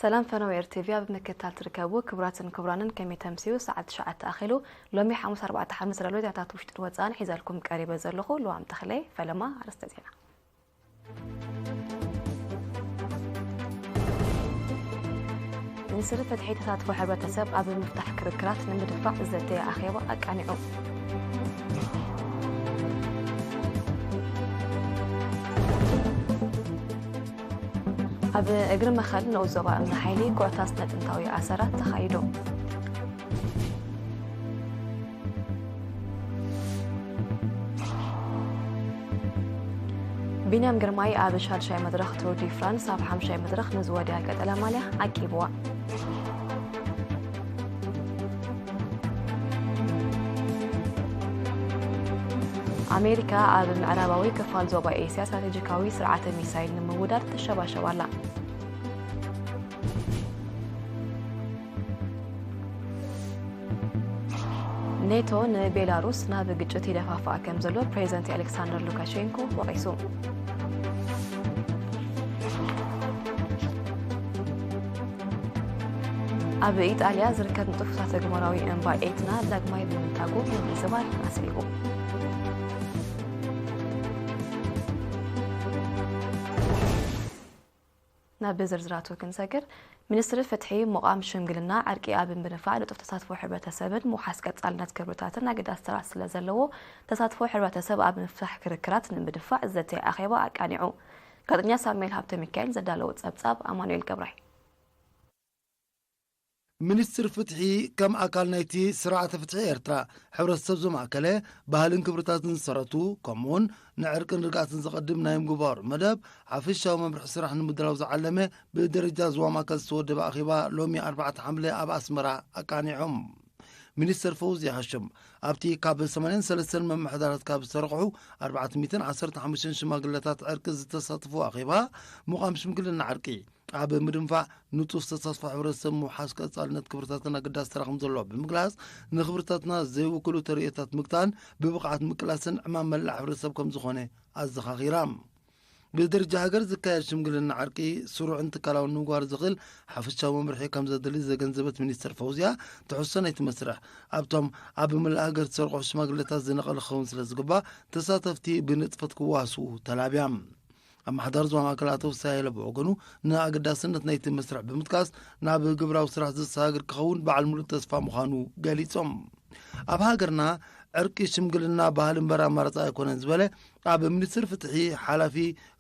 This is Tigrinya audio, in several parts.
ሰላም ፈነው ኤር ቲቪ ኣብ ምክትታል ትርከቡ ክቡራትን ክቡራንን፣ ከመይ ተምስዩ? ሰዓት ትሽዓተ ኣኺሉ። ሎሚ ሓሙስ ኣርባዕተ ሓሙስ ዝረሉ ዜናታት ውሽጥን ወጻእን ሒዘልኩም ቀሪበ ዘለኹ ልዋም ተኽለይ። ፈለማ ኣርእስተ ዜና። ሚኒስትሪ ፍትሒ ተሳትፎ ሕብረተሰብ ኣብ ምፍታሕ ክርክራት ንምድፋዕ ዘተየ ኣኼባ ኣቃኒዑ። ኣብ እግሪ መኸል ንኡስ ዞባ እምኒ ሓይሊ ኩዕታ ስነ ጥንታዊ ኣሰራት ተኻይዱ። ቢንያም ግርማይ ኣብ ሻድሻይ መድረኽ ቱር ዲ ፍራንስ ኣብ ሓምሻይ መድረኽ ንዝወድያ ቀጠልያ ማልያ ዓቂብዋ። ኣሜሪካ ኣብ ምዕራባዊ ክፋል ዞባ ኤስያ ስትራቴጂካዊ ስርዓተ ሚሳይል ንምውዳድ ትሸባሸብ ኣላ። ኔቶ ንቤላሩስ ናብ ግጭት ይደፋፍኣ ከም ዘሎ ፕሬዚደንት ኣሌክሳንደር ሉካሼንኮ ወቒሱ። ኣብ ኢጣልያ ዝርከብ ንጡፍ እሳተ ገሞራዊ እምባ ኤትና ዳግማይ ብምንታጉ ምምዝባል ኣስዒቡ። ናብ ዝርዝራቱ ክንሰግር፣ ሚኒስትሪ ፍትሒ ምቋም ሽምግልና ዕርቂ ኣብ ምድንፋዕ ንጡፍ ተሳትፎ ሕብረተሰብን ምውሓስ ቀጻልነት ክብርታትን ኣገዳሲ ተራ ስለ ዘለዎ፣ ተሳትፎ ሕብረተሰብ ኣብ ምፍታሕ ክርክራት ንምድፋዕ ዘተ ኣኼባ ኣቃኒዑ። ጋዜጠኛ ሳሙኤል ሃብተ ሚካኤል ዘዳለዎ ጸብጻብ ኣማኑኤል ገብራይ። ሚኒስትሪ ፍትሒ ከም ኣካል ናይቲ ስርዓተ ፍትሒ ኤርትራ ሕብረተሰብ ዘማእከለ ባህልን ክብርታትን ዝሰረቱ ከምኡውን ንዕርቅን ርግኣትን ዘቐድም ናይ ምግባሩ መደብ ሓፈሻዊ መምርሒ ስራሕ ንምድላው ዝዓለመ ብደረጃ ዞባ ማእከል ዝተወደበ ኣኼባ ሎሚ ኣርባዕተ ሓምለ ኣብ ኣስመራ ኣቃኒዖም። ሚኒስተር ፈውዚ ሃሽም ኣብቲ ካብ ሰማንያን ሰለስተን መምሕዳራት ካብ ዝተረቑሑ ኣርባዕተ ሚእትን ዓሰርተ ሓሙሽተን ሽማግለታት ዕርቂ ዝተሳተፉ ኣኼባ ምቋም ሽምግልና ዕርቂ ኣብ ምድንፋዕ ንጡፍ ተሳትፎ ሕብረተሰብ ምውሓስ ቀጻልነት ክብርታትን ኣገዳሲ ተራ ከም ዘለዎ ብምግላጽ ንክብርታትና ዘይውክሉ ተርእዮታት ምግታን ብብቕዓት ምቅላስን ዕማም መላእ ሕብረተሰብ ከም ዝኾነ ኣዘኻኺራ። ብደረጃ ሃገር ዝካየድ ሽምግልና ዕርቂ ስሩዕን ትካላውን ንምግባር ዝኽእል ሓፈሻዊ መምርሒ ከም ዘድሊ ዘገንዘበት ሚኒስተር ፈውዝያ ትሕዝቶ ናይቲ መስርሕ ኣብቶም ኣብ መላእ ሃገር ዝተሰርቑሑ ሽማግለታት ዝነቐለ ክኸውን ስለ ዝግባእ ተሳተፍቲ ብንጥፈት ክዋስኡ ተላብያ። ኣመሓዳሪ ዞባ ማእከል ኣቶ ፍስሃ ሃይለ ብወገኑ ንኣገዳስነት ናይቲ መስርሕ ብምጥቃስ ናብ ግብራዊ ስራሕ ዘሰጋግር ክኸውን በዓል ሙሉእ ተስፋ ምዃኑ ገሊጾም። ኣብ ሃገርና ዕርቂ ሽምግልና ባህሊ እምበር ኣማራጺ ኣይኮነን ዝበለ ኣብ ሚኒስትሪ ፍትሒ ሓላፊ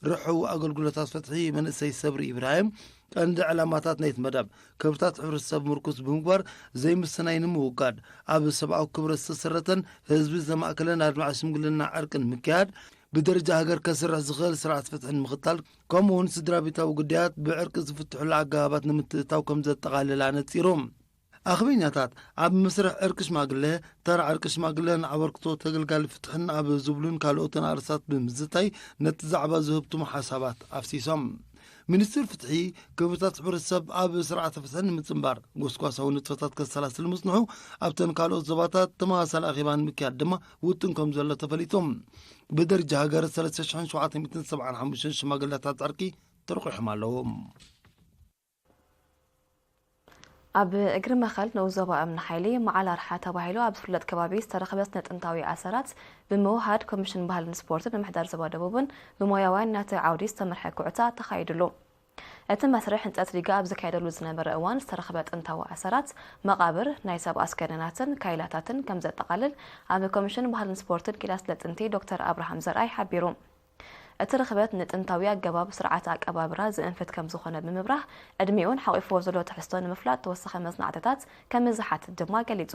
ርሑው ኣገልግሎታት ፍትሒ መንእሰይ ሰብሪ ኢብራሂም ቀንዲ ዕላማታት ናይቲ መደብ ክብርታት ሕብረተሰብ ምርኩስ ብምግባር ዘይምስናይ ንምውጋድ ኣብ ሰብኣዊ ክብረት ዝተሰረተን ህዝቢ ዘማእከለን ኣድማዒ ሽምግልና ዕርቂ ንምክያድ ብደረጃ ሃገር ከስርሕ ዝኽእል ስርዓት ፍትሒ ንምኽታል ከምኡ እውን ስድራ ቤታዊ ጉዳያት ብዕርቂ ዝፍትሑሉ ኣገባባት ንምትእትታው ከም ዘጠቓልል ኣነጺሩ። ኣኽበኛታት ኣብ መስርሕ ዕርቂ ሽማግለ ተራ ዕርቂ ሽማግለን ኣበርክቶ ተገልጋሊ ፍትሕን ኣብ ዝብሉን ካልኦትን ኣርእስታት ብምዝታይ ነቲ ዛዕባ ዝህብትሙ ሓሳባት ኣፍሲሶም። ሚኒስትር ፍትሒ ክብርታት ሕብረተሰብ ኣብ ስርዓተ ፍትሒ ንምጽንባር ጎስጓሳዊ ንጥፈታት ከሰላስል ምጽንሑ ኣብተን ካልኦት ዞባታት ተመሳሳሊ ኣኼባ ንምክያድ ድማ ውጥን ከም ዘሎ ተፈሊጡ። ብደረጃ ሃገር ሰለስተ ሽሕን ሸውዓተ ሚእትን ሰብዓን ሓሙሽተን ሽማግለታት ዕርቂ ተረቑሖም ኣለዉ። ኣብ እግሪ መኸል ንኡስ ዞባ እምኒ ሓይሊ መዓል ኣርሓ ተባሂሉ ኣብ ዝፍለጥ ከባቢ ዝተረኽበ ስነ ጥንታዊ ኣሰራት ብምውሃድ ኮሚሽን ባህልን ስፖርትን ምምሕዳር ዞባ ደቡብን ብሞያውያን ናቲ ዓውዲ ዝተመርሐ ኩዕታ ተኻይድሉ። እቲ መስርሕ ህንፀት ሪጋ ኣብ ዝካየደሉ ዝነበረ እዋን ዝተረኽበ ጥንታዊ ኣሰራት መቓብር ናይ ሰብ ኣስከሬናትን ካይላታትን ከም ዘጠቓልል ኣብ ኮሚሽን ባህልን ስፖርትን ኪላ ስለ ጥንቲ ዶክተር ኣብርሃም ዘርኣይ ሓቢሩ። እቲ ርኽበት ንጥንታዊ ኣገባብ ስርዓተ ኣቀባብራ ዝእንፍት ከም ዝኾነ ብምብራህ ዕድሚኡን ሓቒፍዎ ዘሎ ትሕዝቶ ንምፍላጥ ተወሳኺ መጽናዕትታት ከም ዝሓትት ድማ ገሊጹ።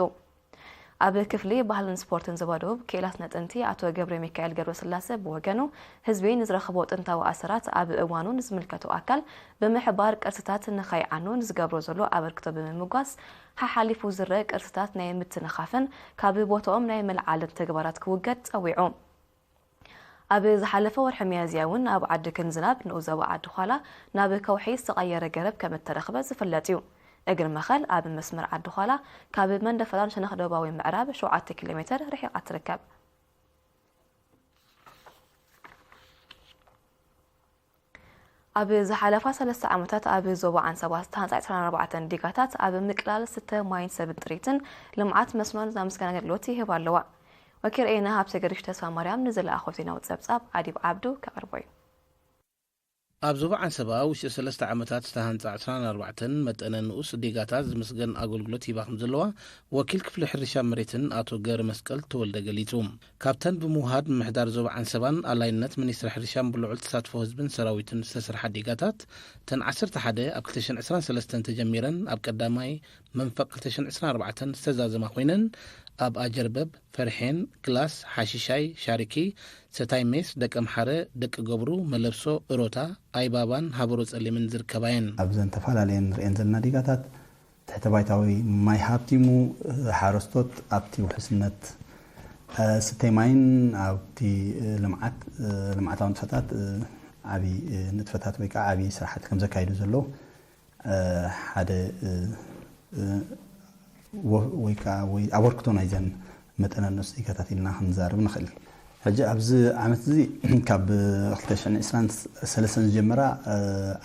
ኣብ ክፍሊ ባህልን ስፖርትን ዞባ ደቡብ ክኢላ ስነ ጥንቲ ኣቶ ገብረ ሚካኤል ገብረስላሰ ብወገኑ ህዝቢ ንዝረኽቦ ጥንታዊ ኣሰራት ኣብ እዋኑ ንዝምልከቶ ኣካል ብምሕባር ቅርስታት ንኸይዓኑ ንዝገብሮ ዘሎ ኣበርክቶ ብምምጓስ ሓሓሊፉ ዝረአ ቅርስታት ናይ ምትንኻፍን ካብ ቦታኦም ናይ ምልዓልን ተግባራት ክውገድ ጸዊዑ። ኣብ ዝሓለፈ ወርሒ ሚያዝያ እውን ኣብ ዓዲ ክንዝናብ ንኡስ ዞባ ዓዲ ዃላ ናብ ከውሒ ዝተቐየረ ገረብ ከም እተረኽበ ዝፍለጥ እዩ። እግሪ መኸል ኣብ መስመር ዓዲ ዃላ ካብ መንደፈራን ሸነኽ ደቡባዊ ምዕራብ ሸውዓተ ኪሎ ሜትር ርሒቓ ትርከብ። ኣብ ዝሓለፋ ሰለስተ ዓመታት ኣብ ዞባ ዓንሰባ ዝተሃንፃ ዕስራን ኣርባዕተን ዲጋታት ኣብ ምቅላል ስተ ማይን ሰብ ጥሪትን ልምዓት መስኖን ናይ ምስጋና ኣገልግሎት ይህባ ኣለዋ። ወኪል ርኤና ሃብተ ገርሽ ተስፋ ማርያም ንዝለኣኾ ዜናዊ ጸብጻብ ኣዲብ ዓብዱ ከቕርቦ እዩ። ኣብ ዞባ ዓንሰባ ውሽጢ ሰለስተ ዓመታት ዝተሃንፃ ዕስራን ኣርባዕተን መጠነ ንኡስ ዲጋታት ዝምስገን ኣገልግሎት ሂባ ከም ዘለዋ ወኪል ክፍሊ ሕርሻ መሬትን ኣቶ ገረ መስቀል ተወልደ ገሊጹ። ካብተን ብምውሃድ ምምሕዳር ዞባ ዓንሰባን ኣላይነት ሚኒስትሪ ሕርሻን ብልዑል ተሳትፎ ህዝብን ሰራዊትን ዝተሰርሓ ዲጋታት፣ እተን ዓሰርተ ሓደ ኣብ ክልተ ሽሕን ዕስራን ሰለስተን ተጀሚረን ኣብ ቀዳማይ መንፈቕ ክልተ ሽሕን ዕስራን ኣርባዕተን ዝተዛዘማ ኮይነን፣ ኣብ ኣጀርበብ፣ ፈርሔን፣ ግላስ፣ ሓሽሻይ፣ ሻርኪ፣ ሰታይ ሜስ፣ ደቀምሓረ፣ ደቂ ገብሩ፣ መለብሶ፣ እሮታ፣ ኣይባባን ሃበሮ ጸሊምን ዝርከባ እየን። ኣብዘን ተፈላለየን ንርእየን ዘለና ዲጋታት ትሕተ ባይታዊ ማይ ሃብቲሙ፣ ሓረስቶት ኣብቲ ውሕስነት፣ እ፣ ስተይ ማይን ኣብቲ፣ እ፣ ልምዓት፣ እ፣ ልምዓታዊ ንጥፈታት፣ እ፣ ዓቢ፣ እ፣ ንጥፈታት ወይ ከዓ ዓቢ ስራሕቲ ከም ዘካይዱ ዘለዉ፣ እ፣ ሓደ፣ እ፣ እ፣ ወ-፣ ወይ ከዓ ወይ ኣበርክቶ ናይዘን መጠነ ንኡስ ዲጋታት ኢልና ክንዛረብ ንኽእል። ሕጂ ኣብዚ ዓመት እዚ ካብ ክልተ ሽሕን ዕስራን ሰለስተን ዝጀመራ፣ እ፣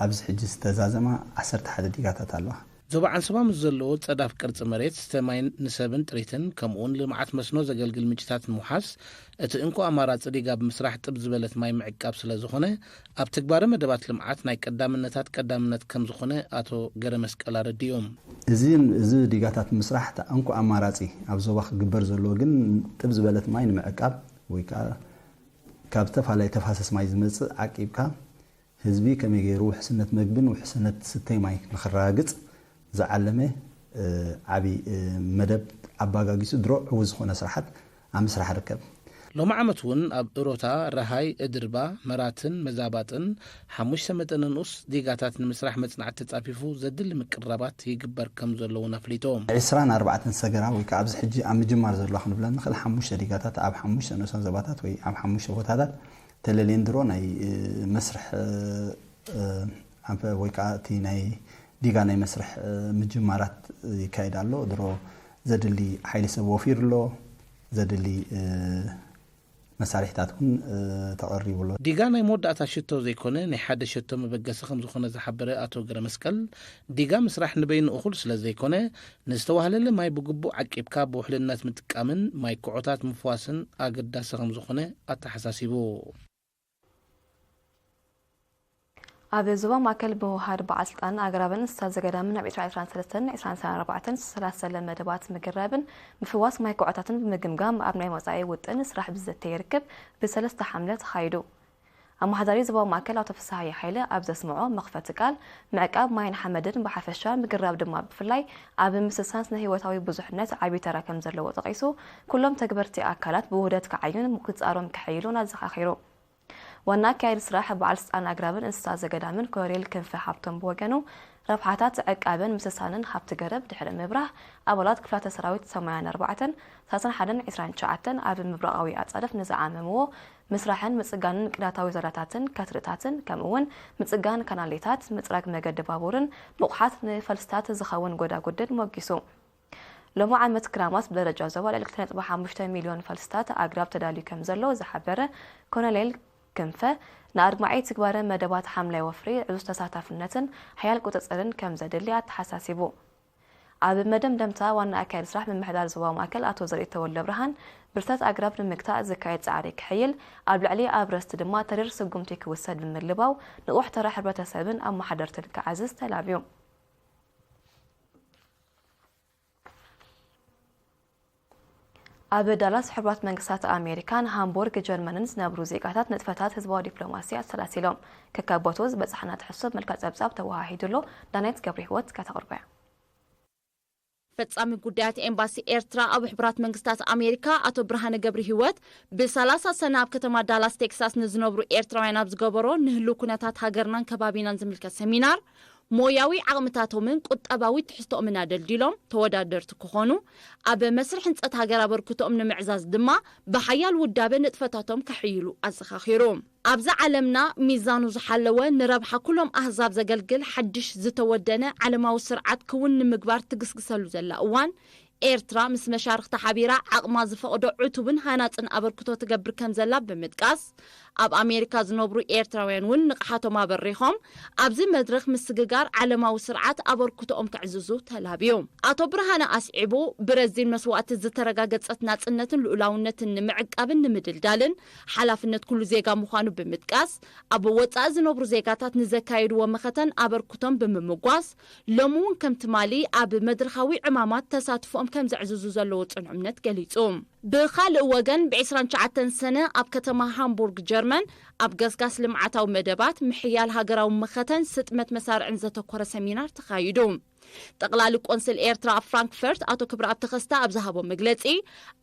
ኣብዚ ሕጂ ዝተዛዘማ ዓሰርተ ሓደ ዲጋታት ኣለዋ። ዞባ ዓንሰባ ምስ ዘለዎ ጸዳፍ ቅርጺ መሬት፣ ስተ ማይ ንሰብን ጥሪትን፣ ከምኡውን ልምዓት መስኖ ዘገልግል ምንጭታት ንምውሓስ፣ እቲ እንኮ ኣማራጺ ዲጋ ብምስራሕ ጥብ ዝበለት ማይ ምዕቃብ ስለ ዝኾነ፣ ኣብ ትግባረ መደባት ልምዓት ናይ ቀዳምነታት ቀዳምነት ከም ዝኾነ ኣቶ ገረ መስቀል ኣረዲኦም። እዚ፣ እዚ ዲጋታት ምስራሕ እታ እንኮ ኣማራጺ ኣብ ዞባ ክግበር ዘለዎ ግን ጥብ ዝበለት ማይ ንምዕቃብ ወይ ከዓ ካብ ዝተፈላለየ ተፋሰስ ማይ ዝመጽእ ዓቂብካ ህዝቢ ከመይ ገይሩ ውሕስነት መግብን ውሕስነት ስተይ ማይ ንኽረጋግጽ ዝዓለመ፣ እ፣ ዓቢ፣ እ፣ መደብ ኣባጋጊሱ ድሮ ዕዉት ዝኾነ ስራሓት ኣብ ምስራሕ ርከብ። ሎሚ ዓመት እውን ኣብ እሮታ፣ ረሃይ፣ እድርባ፣ መራትን መዛባጥን ሓሙሽተ መጠነ ንኡስ ዲጋታት ንምስራሕ መጽናዕቲ ተጻፊፉ ዘድሊ ምቅርራባት ይግበር ከም ዘሎ እውን ኣፍሊጡ። ዕስራን ኣርባዕተን ሰገራ ወይ ከዓ ኣብዚ ሕጂ ኣብ ምጅማር ዘለዋ ክንብለን ንኽእል ሓሙሽተ ዲጋታት ኣብ ሓሙሽተ ንኡሳን ዞባታት ወይ ኣብ ሓሙሽተ ቦታታት ተለልየን ድሮ ናይ፣ እ፣ መስርሕ፣ እ፣ እ፣ ኣንፈ ወይ ከዓ እቲ ናይ ዲጋ ናይ መስርሕ፣ እ፣ ምጅማራት ይካየድ ኣሎ። ድሮ ዘድሊ ሓይሊ ሰብ ወፊሩ ኣሎ። ዘድሊ፣ እ፣ መሳርሒታት እውን፣ እ፣ ተቐሪቡ ኣሎ። ዲጋ ናይ መወዳእታ ሽቶ ዘይኮነ፣ ናይ ሓደ ሸቶ መበገሲ ከም ዝኾነ ዝሓበረ ኣቶ ገረ መስቀል፣ ዲጋ ምስራሕ ንበይኑ እኹል ስለ ዘይኮነ፣ ንዝተዋህለለ ማይ ብግቡእ ዓቂብካ ብውሕልነት ምጥቃምን ማይ ኩዖታት ምፍዋስን ኣገዳሲ ከም ዝኾነ ኣተሓሳሲቡ። ኣብ ዞባ ማእከል ብምውሃድ በዓል ስልጣን ኣግራብን እንስሳት ዘገዳምን ኣብ ዕስራን ዕስራን ሰለስተን፣ ዕስራን ዕስራን ኣርባዕተን ዝተሰላሰለ መደባት ምግራብን ምፍዋስ ማይ ኩዖታትን ብምግምጋም ኣብ ናይ መጻኢ ውጥን ስራሕ ብዘተ ይርክብ ብሰለስተ ሓምለ ተኻይዱ። ኣመሓዳሪ ዞባ ማእከል ኣቶ ፍስሃየ ሓይለ ኣብ ዘስምዖ መኽፈቲ ቃል፣ ምዕቃብ ማይን ሓመድን ብሓፈሻ፣ ምግራብ ድማ ብፍላይ ኣብ ምስሳን ስነ ህይወታዊ ብዙሕነት ዓቢ ተራ ከም ዘለዎ ጠቒሱ፣ ኩሎም ተግበርቲ ኣካላት ብውህደት ክዓዩን ምቁጽጻሮም ከሐይሉን ኣዘኻኺሩ። ዋና ኣካያዲ ስራሕ በዓል ስልጣን ኣግራብን እንስሳ ዘገዳምን ኮሎኔል ክንፈ ሃብቶም ብወገኑ፣ ረብሓታት ዕቃብን ምስሳንን ሃብቲ ገረብ ድሕሪ ምብራህ፣ ኣባላት ክፍላተ ሰራዊት ሰማንያን ኣርባዕተን፣ ሰላሳን ሓደን፣ ዕስራን ትሽዓተን ኣብ ምብራቓዊ ኣጻድፍ ንዝዓመምዎ ምስራሕን ምጽጋንን ቅዳታዊ ዛላታትን ከትርታትን፣ ከምኡ እውን ምጽጋን ካናሌታት፣ ምጽራግ መገዲ ባቡርን ምቑሓት ንፈልስታት ዝኸውን ጎዳጉድን ሞጊሱ። ሎሚ ዓመት ክራማት ብደረጃ ዞባ ልዕሊ ክልተ ነጥቢ ሓሙሽተ ሚልዮን ፈልስታት ኣግራብ ተዳልዩ ከም ዘሎ ዝሓበረ ኮሎኔል ክንፈ፣ ንኣድማዒ ትግባረ መደባት ሓምላይ ወፍሪ ዕዙዝ ተሳታፍነትን ሓያል ቁጽጽርን ከም ዘድሊ ኣተሓሳሲቡ። ኣብ መደምደምታ ዋና ኣካያዲ ስራሕ ምምሕዳር ዞባ ማእከል ኣቶ ዘርኢ ተወልደ ብርሃን፣ ብርሰት ኣግራብ ንምግታእ ዝካየድ ጻዕሪ ክሕይል፣ ኣብ ልዕሊ ኣብረስቲ ድማ ተሪር ስጉምቲ ክውሰድ ብምልባው፣ ንቑሕ ተራ ሕብረተሰብን ኣመሓደርትን ክዓዝዝ ተላብዩ። ኣብ ዳላስ ሕቡራት መንግስታት ኣሜሪካን ሃምቡርግ ጀርመንን ዝነብሩ ዜጋታት ንጥፈታት ህዝባዊ ዲፕሎማሲ ኣሰላሲሎም። ከከቦትኡ ዝበጻሕና ትሕዝቶ ብመልክዕ ጸብጻብ ተወሃሂዱ ኣሎ። ዳናይት ገብረ ህይወት ከተቕርቦ እያ። ፈጻሚ ጉዳያት ኤምባሲ ኤርትራ ኣብ ሕቡራት መንግስታት ኣሜሪካ ኣቶ ብርሃነ ገብረ ህይወት ብሰላሳ ሰነ ኣብ ከተማ ዳላስ ቴክሳስ ንዝነብሩ ኤርትራውያን ኣብ ዝገበሮ ንህልው ኩነታት ሃገርናን ከባቢናን ዝምልከት ሰሚናር ሞያዊ ዓቕምታቶምን ቁጠባዊ ትሕዝቶኦምን ኣደልዲሎም ተወዳደርቲ ክኾኑ፣ ኣብ መስርሕ ህንጸት ሃገር ኣበርክቶኦም ንምዕዛዝ ድማ ብሓያል ውዳበ ንጥፈታቶም ከሕይሉ ኣዘኻኺሩ። ኣብዛ ዓለምና ሚዛኑ ዝሓለወ ንረብሓ ኩሎም ኣህዛብ ዘገልግል ሓድሽ ዝተወደነ ዓለማዊ ስርዓት ክውን ንምግባር ትግስግሰሉ ዘላ እዋን፣ ኤርትራ ምስ መሻርኽታ ሓቢራ ዓቕማ ዝፈቕዶ ዕቱብን ሃናጽን ኣበርክቶ ትገብር ከም ዘላ ብምጥቃስ፣ ኣብ ኣሜሪካ ዝነብሩ ኤርትራውያን እውን ንቕሓቶም ኣበሪኾም፣ ኣብዚ መድረኽ ምስግጋር ዓለማዊ ስርዓት ኣበርክቶኦም ከዕዝዙ ተላብዩ። ኣቶ ብርሃነ ኣስዒቡ፣ ብረዚን መስዋእቲ ዝተረጋገጸት ናጽነትን ልኡላውነትን ንምዕቃብን ንምድልዳልን ሓላፍነት ኩሉ ዜጋ ምዃኑ ብምጥቃስ፣ ኣብ ወጻኢ ዝነብሩ ዜጋታት ንዘካየድዎ መኸተን ኣበርክቶም ብምምጓስ፣ ሎሚ እውን ከም ትማሊ ኣብ መድረኻዊ ዕማማት ተሳትፎኦም ከም ዘዕዝዙ ዘለዎ ጽኑዕ እምነት ገሊጹ። ብኻልእ ወገን፣ ብ29 ሰነ ኣብ ከተማ ሃምቡርግ ጀርመን ኣብ ገስጋስ ልምዓታዊ መደባት፣ ምሕያል ሃገራዊ መኸተን ስጥመት መሳርዕን ዘተኮረ ሰሚናር ተኻይዱ። ጠቕላሊ ቆንስል ኤርትራ ኣብ ፍራንክፈርት ኣቶ ክብረኣብ ተኸስተ ኣብ ዝሃቦ መግለጺ፣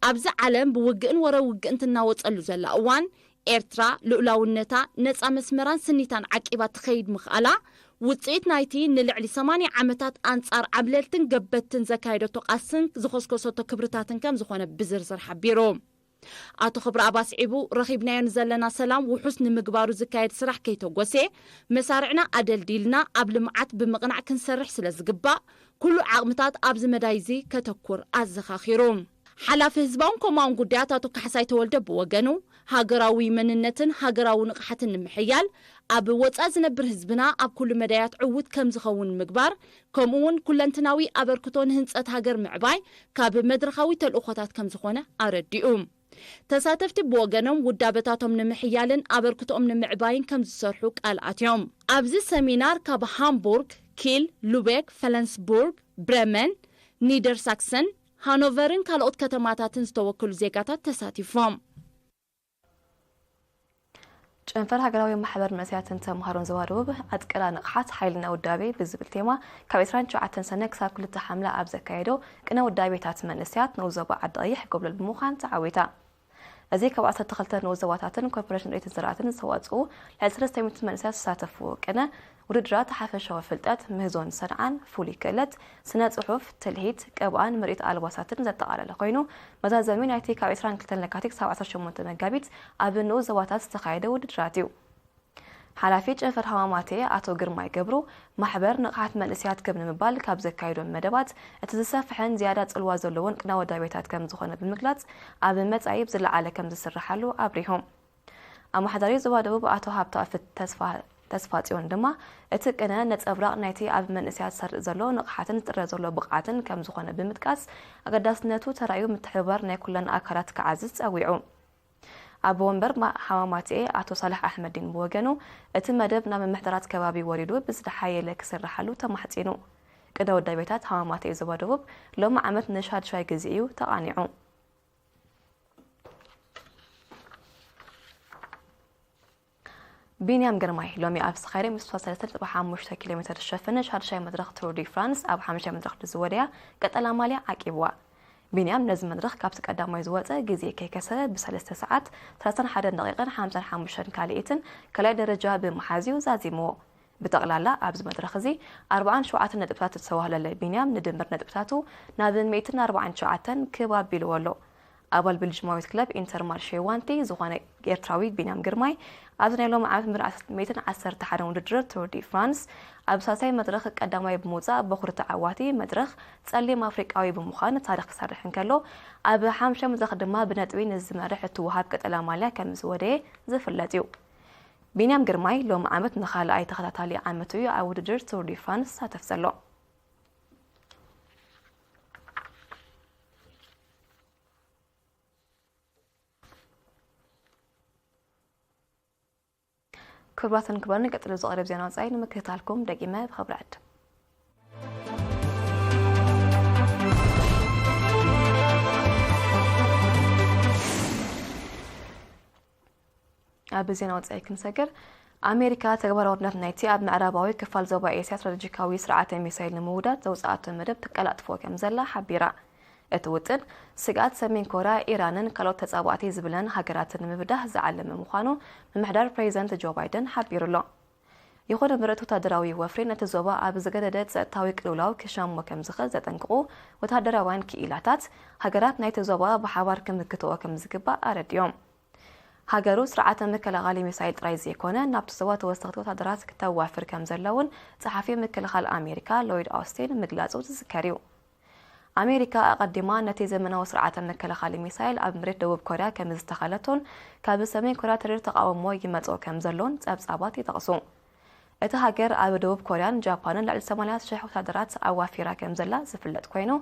ኣብዚ ዓለም ብውግእን ወረ ውግእን ትናወጸሉ ዘላ እዋን፣ ኤርትራ ልኡላውነታ፣ ነጻ መስመራን ስኒታን ዓቂባ ትኸይድ ምኽኣላ፣ ውጽኢት ናይቲ ንልዕሊ ሰማንያ ዓመታት ኣንጻር ዓብለልትን ገበትን ዘካየደቶ ቃልስን ዝኸስከሰቶ ክብርታትን ከም ዝኾነ ብዝርዝር ሓቢሩ። ኣቶ ክብረኣብ ኣስዒቡ፣ ረኺብናዮ ንዘለና ሰላም ውሑስ ንምግባሩ ዝካየድ ስራሕ ከይተጎሴ፣ መሳርዕና ኣደልዲልና ኣብ ልምዓት ብምቕናዕ ክንሰርሕ ስለ ዝግባእ፣ ኩሉ ዓቕምታት ኣብዚ መዳይ እዚ ከተኩር ኣዘኻኺሩ። ሓላፊ ህዝባውን ኮማውን ጉዳያት ኣቶ ካሕሳይ ተወልደ ብወገኑ፣ ሃገራዊ መንነትን ሃገራዊ ንቕሓትን ንምሕያል፣ ኣብ ወጻኢ ዝነብር ህዝብና ኣብ ኩሉ መዳያት ዕዉት ከም ዝኸውን ምግባር፣ ከምኡ እውን ኩለንትናዊ ኣበርክቶ ንህንጸት ሃገር ምዕባይ ካብ መድረኻዊ ተልእኾታት ከም ዝኾነ ኣረዲኡ። ተሳተፍቲ ብወገኖም፣ ውዳበታቶም ንምሕያልን ኣበርክቶኦም ንምዕባይን ከም ዝሰርሑ ቃል ኣትዮም። ኣብዚ ሰሚናር ካብ ሃምቡርግ፣ ኪል፣ ሉቤክ፣ ፈለንስቡርግ፣ ብረመን፣ ኒደርሳክሰን፣ ሃኖቨርን ካልኦት ከተማታትን ዝተወከሉ ዜጋታት ተሳቲፎም። ጨንፈር ሃገራዊ ማሕበር መንእሰያትን ተምሃሮን ዞባ ደቡብ፣ ኣጥቅላ ንቕሓት ሓይልና ውዳቤ ብዝብል ቴማ፣ ካብ ዕስራን ትሽዓተን ሰነ ክሳብ ክልተ ሓምለ ኣብ ዘካየዶ ቅነ ውዳቤታት፣ መንእሰያት ንኡስ ዞባ ዓዲ ቀይሕ ጎብለል ብምዃን ተዓዊታ። እዚ ካብ ዓሰርተ ክልተ ንኡስ ዞባታትን ኮርፖሬሽን ሬድዮን ዝራእትን ዝተዋጽኡ ልዕሊ ሰለስተ ሚእቲ መንእሰያት ዝተሳተፍዎ ቅነ ውድድራት፣ ሓፈሻዊ ፍልጠት፣ ምህዞን ሰንዓን፣ ፍሉይ ክእለት፣ ስነ ጽሑፍ፣ ትልሂት፣ ቀብኣን ምርኢት ኣልባሳትን ዘጠቓለለ ኮይኑ፣ መዛዘሚ ናይቲ ካብ ዕስራን ክልተን ለካቲት ክሳብ ዓሰርተ ሸሞንተ መጋቢት ኣብ ንኡስ ዞባታት ዝተኻየደ ውድድራት እዩ። ሓላፊ ጨንፈር ሃማማቴ ኣቶ ግርማይ ገብሩ፣ ማሕበር ንቕሓት መንእሰያት ክብ ንምባል ካብ ዘካየዶም መደባት፣ እቲ ዝሰፍሐን ዝያዳ ጽልዋ ዘለዎን ቅነ ውዳቤታት ከም ዝኾነ ብምግላጽ፣ ኣብ መጻኢ ብዝለዓለ ከም ዝስርሓሉ ኣብሪሆም። ኣመሓዳሪ ዞባ ደቡብ ኣቶ ሃብተኣፍ ተስፋ፣ ተስፋጽዮን ድማ፣ እቲ ቅነ ነጸብራቕ ናይቲ ኣብ መንእሰያት ዝሰርጽ ዘሎ ንቕሓትን ዝጥረ ዘሎ ብቕዓትን ከም ዝኾነ ብምጥቃስ፣ ኣገዳስነቱ ተራእዩ ምትሕብባር ናይ ኩለን ኣካላት ክዓዝዝ ጸዊዑ። ኣቦ ወንበር ማ-፣ ሃማማቴ ኣቶ ሳልሕ ኣሕመዲን ብወገኑ፣ እቲ መደብ ናብ ምምሕዳራት ከባቢ ወሪዱ ብዝተሓየለ ክስርሓሉ ተማሕጺኑ። ቅነ ውዳቤታት ሃማማቴ ዞባ ደቡብ ሎሚ ዓመት ንሻድሻይ ግዜ እዩ ተቓኒዑ። ቢንያም ግርማይ ሎሚ ኣብ ዝተኻየደ ሚእቲ ሰለስተ ነጥቢ ሓሙሽተ ኪሎ ሜትር ዝሸፈነ ሻድሻይ መድረኽ ቱር ዲ ፍራንስ ኣብ ሓሙሻይ መድረኽ ብዝወደያ ቀጠላ ማልያ ዓቂብዋ። ቢንያም ነዚ መድረኽ ካብቲ ቀዳማይ ዝወጸ ግዜ ከይከሰረ ብሰለስተ ሰዓት ሰላሳን ሓደን ደቂቕን ሓምሳን ሓሙሽተን ካልኢትን ካልኣይ ደረጃ ብምሓዝ እዩ ዛዚምዎ። ብጠቕላላ ኣብዚ መድረኽ እዚ ኣርባዓን ሸውዓተን ነጥብታት ዝተዋህለለ ቢንያም ንድምር ነጥብታቱ ናብ ሚእትን ኣርባዓን ትሽዓተን ክብ ኣቢልዎ ኣሎ። ኣባል ቤልጅማዊት ክለብ ኢንተርማርሼ ዋንቲ ዝኾነ ኤርትራዊ ቢንያም ግርማይ፣ ኣብዚ ናይ ሎሚ ዓመት ምር-፣ ሚእትን ዓሰርተ ሓደን ውድድር ቱር ዲ ፍራንስ ኣብ ሳልሳይ መድረኽ ቀዳማይ ብምውጻእ በኹሪ ተዓዋቲ መድረኽ ጸሊም ኣፍሪቃዊ ብምዃን ታሪኽ ክሰርሕ እንከሎ፣ ኣብ ሓሙሻይ መድረኽ ድማ ብነጥቢ ንዝመርሕ እትወሃብ ቀጠላ ማልያ ከም ዝወደየ ዝፍለጥ እዩ። ቢንያም ግርማይ ሎሚ ዓመት ንኻልኣይ ተኸታታሊ ዓመቱ እዩ ኣብ ውድድር ቱር ዲ ፍራንስ ዝሳተፍ ዘሎ። ክቡራትን ክቡራን፣ ቀጥሎ ዝቐርብ ዜና ወጻኢ ንምክትታልኩም ደጊመ ብኽብሪ ዕድም። ኣብ ዜና ወጻኢ ክንሰግር፣ ኣሜሪካ ተግባራውነት ናይቲ ኣብ ምዕራባዊ ክፋል ዞባ ኤስያ ስትራቴጂካዊ ስርዓተ ሚሳይል ንምውዳድ ዘውጽኣቶ መደብ ትቀላጥፎ ከም ዘላ ሓቢራ። እቲ ውጥን፣ ስግኣት ሰሜን ኮርያ፣ ኢራንን ካልኦት ተጻባእቲ ዝብለን ሃገራትን ንምብዳህ ዝዓለመ ምዃኑ ምምሕዳር ፕሬዚደንት ጆ ባይደን ሓቢሩ ኣሎ። ይኹን እምበር፣ እቲ ወታደራዊ ወፍሪ ነቲ ዞባ ኣብ ዝገደደ ጸጥታዊ ቅልውላው ክሻሞ ከም ዝኽእል ዘጠንቅቑ ወታደራውያን ክኢላታት፣ ሃገራት ናይቲ ዞባ ብሓባር ክምክትኦ ከም ዝግባእ ኣረዲኦም። ሃገሩ ስርዓተ መከላኸሊ ሚሳይል ጥራይ ዘይኮነ፣ ናብቲ ዞባ ተወሰኽቲ ወታደራት ክተዋፍር ከም ዘለውን ጸሓፊ ምክልኻል ኣሜሪካ ሎይድ ኣውስቲን ምግላጹ ዝዝከር እዩ። ኣሜሪካ ኣቐዲማ ነቲ ዘመናዊ ስርዓተ መከላኸሊ ሚሳይል ኣብ መሬት ደቡብ ኮርያ ከም ዝተኸለቶን ካብ ሰሜን ኮርያ ተሪር ተቓውሞ ይመጽኦ ከም ዘሎን ጸብጻባት ይጠቕሱ። እታ ሃገር ኣብ ደቡብ ኮርያን ጃፓንን ልዕሊ ሰማንያ ሽሕ ወታደራት ኣዋፊራ ከም ዘላ ዝፍለጥ ኮይኑ፣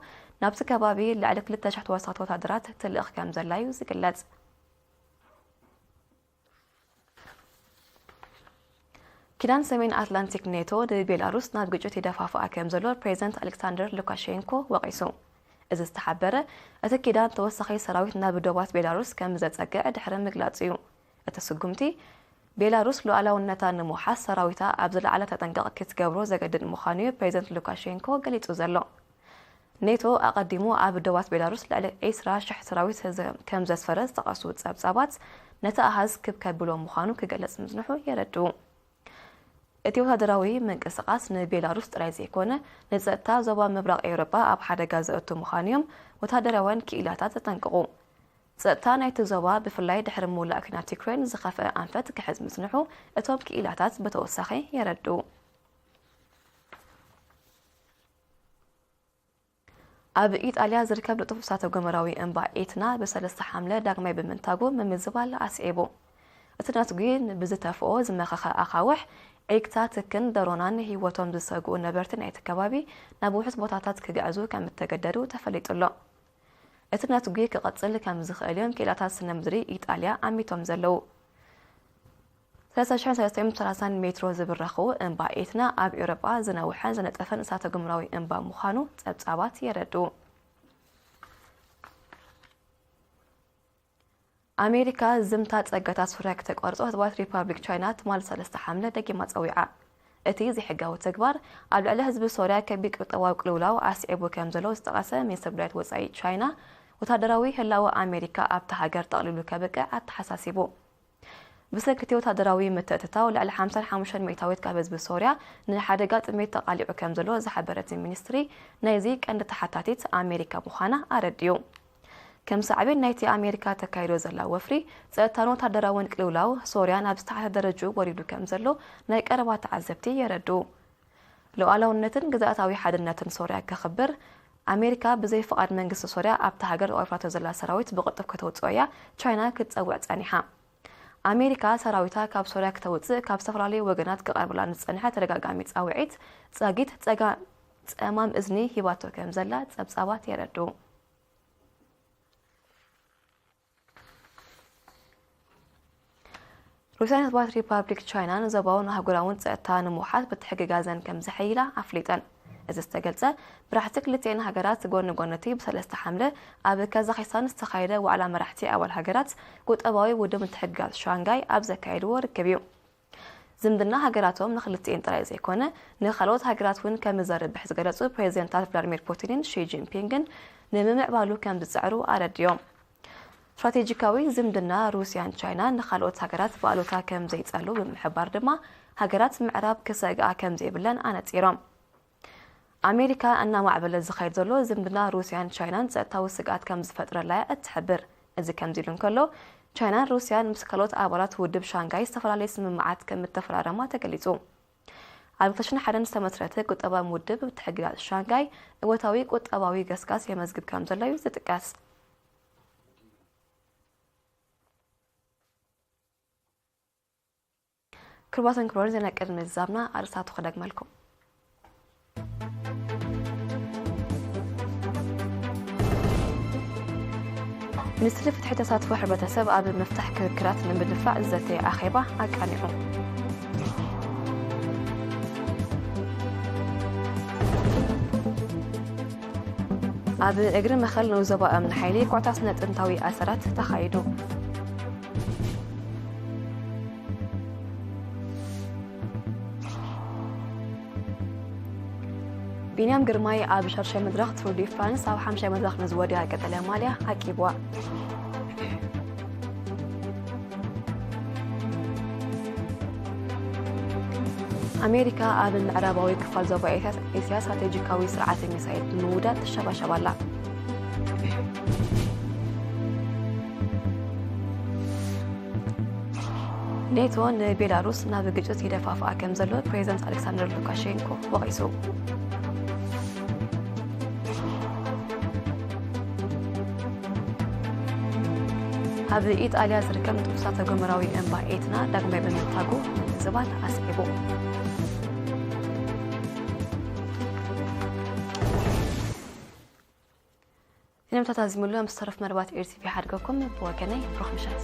ናብቲ ከባቢ ልዕሊ ክልተ ሽሕ ተወሰኽቲ ወታደራት ትልእኽ ከም ዘላ እዩ ዝግለጽ። ኪዳን ሰሜን ኣትላንቲክ ኔቶ ንቤላሩስ ናብ ግጭት ይደፋፍኣ ከም ዘሎ ፕሬዚደንት ኣሌክሳንደር ሉካሼንኮ ወቒሱ። እዚ ዝተሓበረ፣ እቲ ኪዳን ተወሳኺ ሰራዊት ናብ ዶባት ቤላሩስ ከም ዘጸግዕ ድሕሪ ምግላጹ እዩ። እቲ ስጉምቲ፣ ቤላሩስ ሉዓላውነታ ንምውሓስ ሰራዊታ ኣብ ዝለዓለ ተጠንቀቕ ክትገብሮ ዘገድድ ምዃኑ እዩ ፕሬዚደንት ሉካሼንኮ ገሊጹ ዘሎ። ኔቶ ኣቐዲሙ ኣብ ዶባት ቤላሩስ ልዕሊ ዒስራ ሽሕ ሰራዊት ዘ-፣ ከም ዘስፈረ ዝጠቐሱ ጸብጻባት፣ ነቲ ኣሃዝ ክብ ከብሎ ምዃኑ ክገልጽ ምጽንሑ የረድኡ። እቲ ወታደራዊ ምንቅስቓስ ንቤላሩስ ጥራይ ዘይኮነ፣ ንጸጥታ ዞባ ምብራቕ ኤውሮጳ ኣብ ሓደጋ ዘእቱ ምዃኑ እዮም ወታደራውያን ክኢላታት ዘጠንቅቑ። ጸጥታ ናይቲ ዞባ፣ ብፍላይ ድሕሪ ምውላእ ኲናት ዩክሬን፣ ዝኸፍአ ኣንፈት ክሕዝ ምጽንሑ እቶም ክኢላታት ብተወሳኺ የረድኡ። ኣብ ኢጣልያ ዝርከብ ንጡፍ እሳተ ጎመራዊ እምባ ኤትና ብሰለስተ ሓምለ ዳግማይ ብምንታጉ ምምዝባል ኣስዒቡ። እቲ ነትጒ ብዝተፍኦ ዝመኸኸ ኣኻውሕ፣ ዒግታ ትክን ደሮናን ህይወቶም ዝሰግኡ ነበርቲ ናይቲ ከባቢ ናብ ውሑስ ቦታታት ክግዕዙ ከም እተገደዱ ተፈሊጡ ኣሎ። እቲ ነትጒ ክቐጽል ከም ዝኽእል እዮም ክኢላታት ስነ ምድሪ ኢጣልያ ኣሚቶም ዘለዉ። ሰለስተ ሽሕን ሰለስተ ሚእትን ሰላሳን ሜትሮ ዝብረኹ እምባ ኤትና ኣብ ኤውሮጳ ዝነውሐን ዝነጠፈን እሳተ ጎመራዊ እምባ ምዃኑ ጸብጻባት የረድኡ። ኣሜሪካ ዝምታ ጸጋታት ሶርያ ክተቋርጾ ህዝባዊት ሪፓብሊክ ቻይና ትማሊ ሰለስተ ሓምለ ደጊማ ጸዊዓ። እቲ ዘይሕጋዊ ተግባር ኣብ ልዕሊ ህዝቢ ሶርያ ከቢድ ቁጠባዊ ቅልውላው ኣስዒቡ ከም ዘሎ ዝጠቐሰ ሚኒስትር ጉዳያት ወጻኢ ቻይና፣ ወታደራዊ ህላወ ኣሜሪካ ኣብታ ሃገር ጠቕሊሉ ከብቅዕ ኣተሓሳሲቡ። ብሰንኪ እቲ ወታደራዊ ምትእትታው ልዕሊ ሓምሳን ሓሙሽተን ሚእታዊት ካብ ህዝቢ ሶርያ ንሓደጋ ጥሜት ተቓሊዑ ከም ዘሎ ዝሓበረት ሚኒስትሪ፣ ናይዚ ቀንዲ ተሓታቲት ኣሜሪካ ምዃና ኣረዲኡ። ከም ሳዕቤን ናይቲ ኣሜሪካ ተካይዶ ዘላ ወፍሪ፣ ጸጥታን ወታደራውን ቅልውላው ሶርያ ናብ ዝተሓተ ደረጅኡ ወሪዱ ከም ዘሎ ናይ ቀረባ ተዓዘብቲ የረድኡ። ሉዓላውነትን ግዝኣታዊ ሓድነትን ሶርያ ከኽብር፣ ኣሜሪካ ብዘይ ፍቓድ መንግስቲ ሶርያ ኣብታ ሃገር ኣውፊራቶ ዘላ ሰራዊት ብቕልጡፍ ከተውጽኦ እያ ቻይና ክትጸውዕ ጸኒሓ። ኣሜሪካ ሰራዊታ ካብ ሶርያ ክተውጽእ ካብ ዝተፈላለዩ ወገናት ክቐርብላ ንዝጸንሐ ተደጋጋሚ ጻውዒት ዛጊት ጸጋ-፣ ጸማም እዝኒ ሂባቶ ከም ዘላ ጸብጻባት የረድኡ። ሩስያን ህዝባዊት ሪፓብሊክ ቻይናን ዞባውን ኣህጉራውን ጸጥታ ንምውሓስ ምትሕግጋዘን ከም ዘሐይላ ኣፍሊጠን። እዚ ዝተገልጸ፣ መራሕቲ ክልቲኤን ሃገራት ጎኒ ጎኒ እቲ ብሰለስተ ሓምለ ኣብ ካዛኺስታን ዝተኻየደ ዋዕላ መራሕቲ ኣባል ሃገራት ቁጠባዊ ውድብ ምትሕግጋዝ ሻንጋይ ኣብ ዘካየድዎ ርክብ እዩ። ዝምድና ሃገራቶም ንክልቲኤን ጥራይ ዘይኮነ፣ ንኻልኦት ሃገራት እውን ከም ዘርብሕ ዝገለጹ ፕሬዚደንታት ቭላድሚር ፑቲንን ሺ ጂንፒንግን፣ ንምምዕባሉ ከም ዝጽዕሩ ኣረዲኦም። ስትራቴጂካዊ ዝምድና ሩስያን ቻይናን ንኻልኦት ሃገራት ብኣሉታ ከም ዘይጸሉ ብምሕባር ድማ፣ ሃገራት ምዕራብ ክሰግኣ ከም ዘይብለን ኣነጺሮም። ኣሜሪካ እናማዕበለ ዝኸይድ ዘሎ ዝምድና ሩስያን ቻይናን ጸጥታዊ ስግኣት ከም ዝፈጥረላ እያ እትሕብር። እዚ ከምዚ ኢሉ እንከሎ፣ ቻይናን ሩስያን ምስ ካልኦት ኣባላት ውድብ ሻንጋይ ዝተፈላለዩ ስምምዓት ከም እተፈራረማ ተገሊጹ። ኣብ ክልተ ሽሕን ሓደን ዝተመስረተ ቁጠባዊ ውድብ ምትሕግጋዝ ሻንጋይ እወታዊ ቁጠባዊ ገስጋስ የመዝግብ ከም ዘሎ እዩ ዝጥቀስ። ክቡራትን ክቡራን፣ ዜና ቅድሚ ምዝዛምና ኣርእስታቱ ክደግመልኩም። ሚኒስትሪ ፍትሒ ተሳትፎ ሕብረተሰብ ኣብ ምፍታሕ ክርክራት ንምድንፋዕ ዝዘተየ ኣኼባ ኣቃኒዑ። ኣብ እግሪ መኸል ንኡስ ዞባ እምኒ ሓይሊ ኩዕታ ስነ ጥንታዊ ኣሰራት ተኻይዱ። ቢንያም ግርማይ ኣብ ሻድሻይ መድረኽ ቱር ዲ ፍራንስ ኣብ ሓምሻይ መድረኽ ንዝወድያ ቀጠልያ ማልያ ዓቂብዋ። ኣሜሪካ ኣብ ምዕራባዊ ክፋል ዞባ ኤስያ፣ ኤስያ ስትራቴጂካዊ ስርዓተ ሚሳይል ብምውዳድ ትሸባሸብ ኣላ። ኔቶ ንቤላሩስ ናብ ግጭት ይደፋፍኣ ከም ዘሎ ፕሬዚደንት ኣሌክሳንደር ሉካሼንኮ ወቒሱ። ኣብ ኢጣልያ ዝርከብ ንጡፍ እሳተ ጎመራዊ እምባ ኤትና ዳግማይ ብምንታጉ ምምዝባል ኣስዒቡ። ዜናታት ኣዚሙሉ፣ ኣብ ዝተረፍ መደባት ኤርቲቪ ሓድገኩም። ብወገነይ ብሩኽ ምሸት።